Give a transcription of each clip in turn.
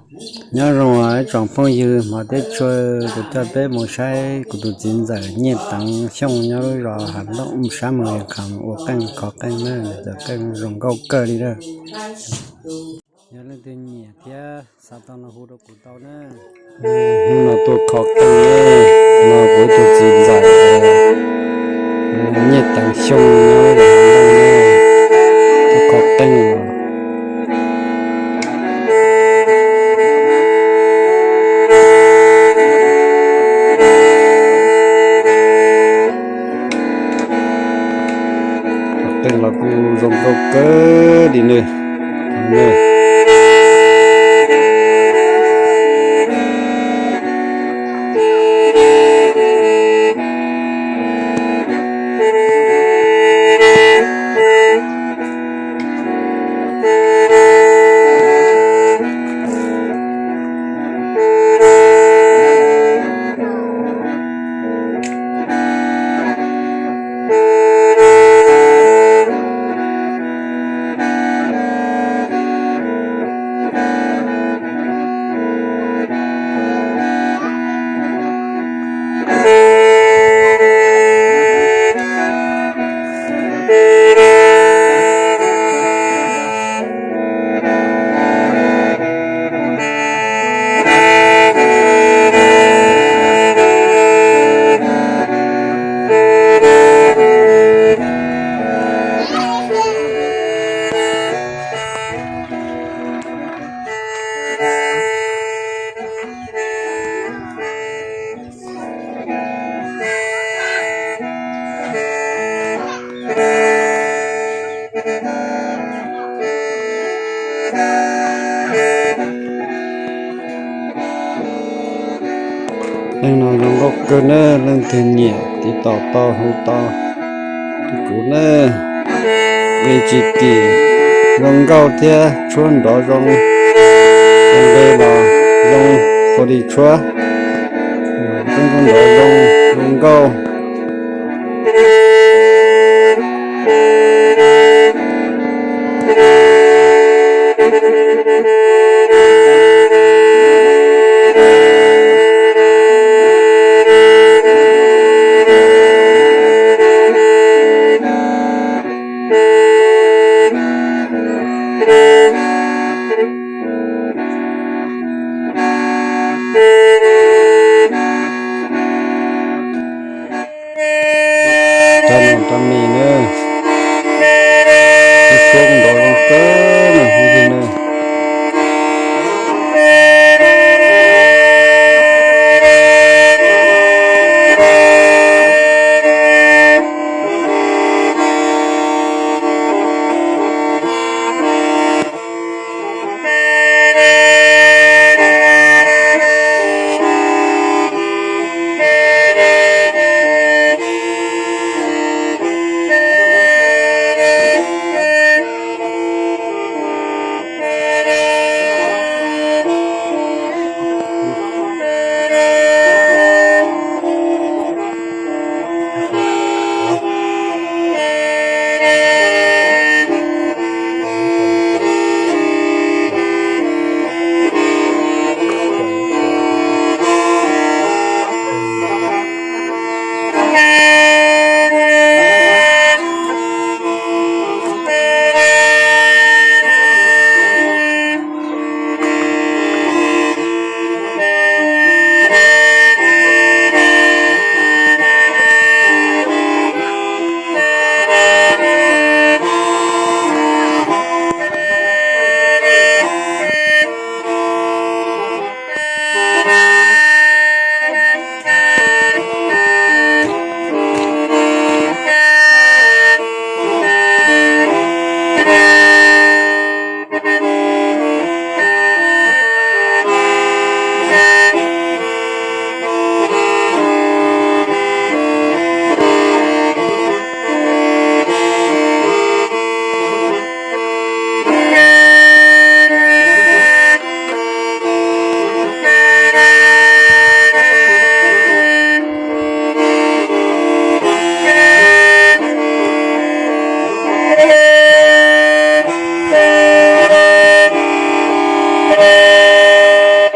Nyob zoo ib tsoom phooj ywg hmov thiab tshua, kuv coj peb mus saib kuv tus txiv ntxawm Nyiaj Teev Xyooj nyob lub zos Hav Ntooj sab Moos Lias Khoom ua qeej kho qeej na, cov qeej zoo nkauj kawg li na. Yog leej twg nyiam thiab xav tau no hu rau kuv tau na. Hnub no tuaj kho qeej na, no kuv tus txiv ntxawm Nyiaj Teev Xyooj nyob Hav Ntooj na, tuaj kho qeej os. Qeej los kuj zoo nkauj kawg li ne. Leej no zoo nkauj kawg na, leej twg nyiam tiv tom tau hu tau rau kuv na. Nqe tsis kim, zoo nkauj thiab tshuab nrov zoo, nqe los zoo ua li tshuab, zoo nkauj nrov zoo, zoo nkauj.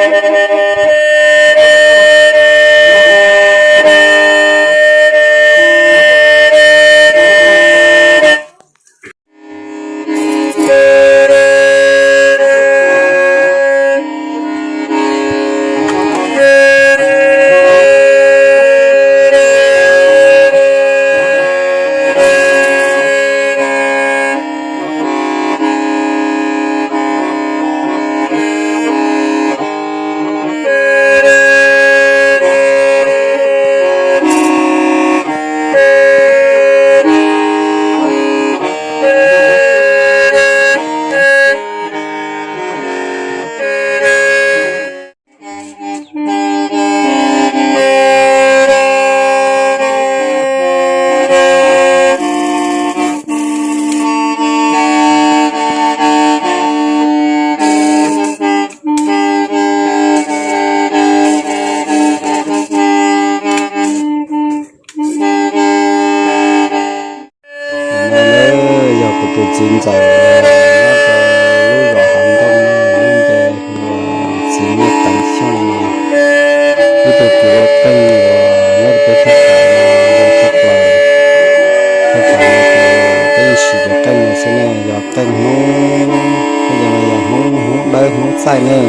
No yog kuv tus txiv ntxawm nyob rau lub zos Hav Ntooj no, lub npe hu ua Txiv Nyiaj Teev Xyooj no. Ib tug kwv ua qeej uas nyob rau peb thaj tsam no ntau tshaj plaws. Thaj tsam no ces peb yeej siv cov qeej no xwb ne, yog qeej Hmoob, qeej no yog Hmoob, Hmoob Dawb Hmoob Txaij ne.